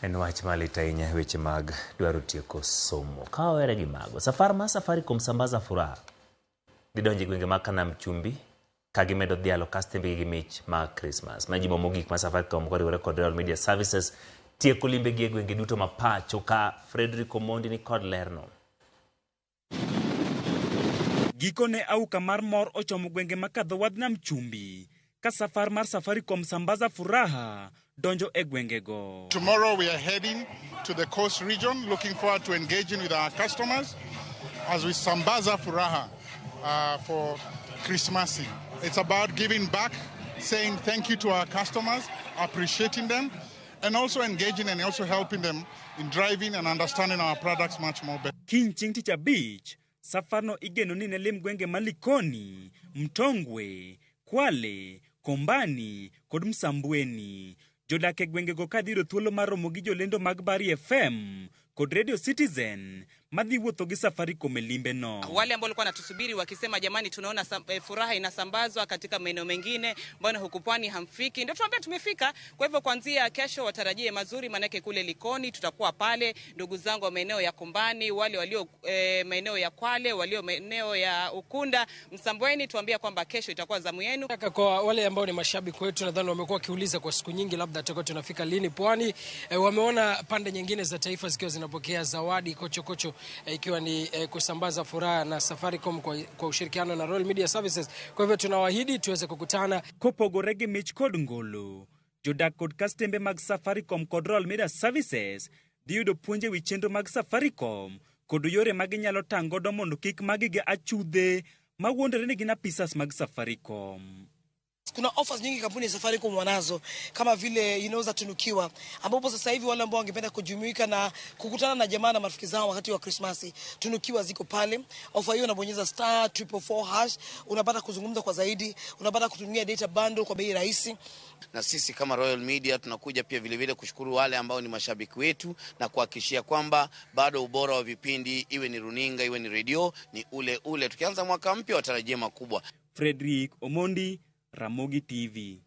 En wach malit ahinya weche mag dwaro tieko somo. Ka wawere gi mago, safar mar Safaricom Sambaza Furaha dhi donjo e gwenge mag Kanam Chumbi ka gimedo dhialo kastembegi gi mich mag Krismas. Ma juma mogik ma Safaricom koriwore kod Royal Media Services tieko limbegi e gwenge duto ma pacho ka Frederick Omondi ni kod lerno. Gikone auka mar mor ochomo gwenge makadho wadh nam chumbi ka safar mar Safaricom Sambaza Furaha donjo e gwengego. Tomorrow we are heading to the coast region, looking forward to engaging with our customers as we Sambaza Furaha for Christmas. It's about giving back, saying thank you to our customers, appreciating them, and also engaging and also helping them in driving and understanding our products much more better. Kiny chieng' tich abich, safarno igeno ni ne lim gwenge ma Likoni, Mtongwe, Kwale, Kombani kod Msambweni. Jodak e gwengego ka dhi yudo thuolo mar romo gi jolendo mag Bari FM kod Radio Citizen madhi wuotho gi Safaricom e limbeno. Wale ambao walikuwa wanatusubiri wakisema jamani, tunaona furaha inasambazwa katika maeneo mengine, mbona huku pwani hamfiki? Ndio tuambia tumefika. Kwa hivyo kuanzia kesho watarajie mazuri, maanake kule Likoni tutakuwa pale, ndugu zangu wa maeneo ya Kombani, wale walio maeneo ya Kwale, walio maeneo ya Ukunda, Msambweni, tuambia kwamba kesho itakuwa zamu yenu. Kwa wale ambao ni mashabiki wetu, nadhani wamekuwa wakiuliza kwa siku nyingi, labda tutakuwa tunafika lini pwani. Wameona pande nyingine za taifa zikiwa zinapokea zawadi kochokocho, ikiwa ni kusambaza furaha na Safaricom kwa ushirikiano na Royal Media Services. Kwa hivyo tunawaahidi tuweze kukutana. Kopogore gi mich kod ngolo, jodak kod kastembe mag Safaricom kod Royal Media Services dhi yudo puonj e wi chenro mag Safaricom kod yore ma ginyalo tang' godo mondo kik magi gi achudhe mawuondore ni gin apisas mag Safaricom. Kuna offers nyingi kampuni ya Safaricom wanazo kama vile inaweza tunukiwa, ambapo sasa hivi wale ambao wangependa kujumuika na kukutana na jamaa na marafiki zao wakati wa Krismasi, tunukiwa ziko pale. Ofa hiyo unabonyeza *444#, unapata kuzungumza kwa zaidi, unapata kutumia data bundle kwa bei rahisi. Na sisi kama Royal Media tunakuja pia vile vile kushukuru wale ambao ni mashabiki wetu na kuhakikishia kwamba bado ubora wa vipindi, iwe ni runinga iwe ni redio, ni ule ule. Tukianza mwaka mpya watarajie makubwa. Frederick Omondi, Ramogi TV.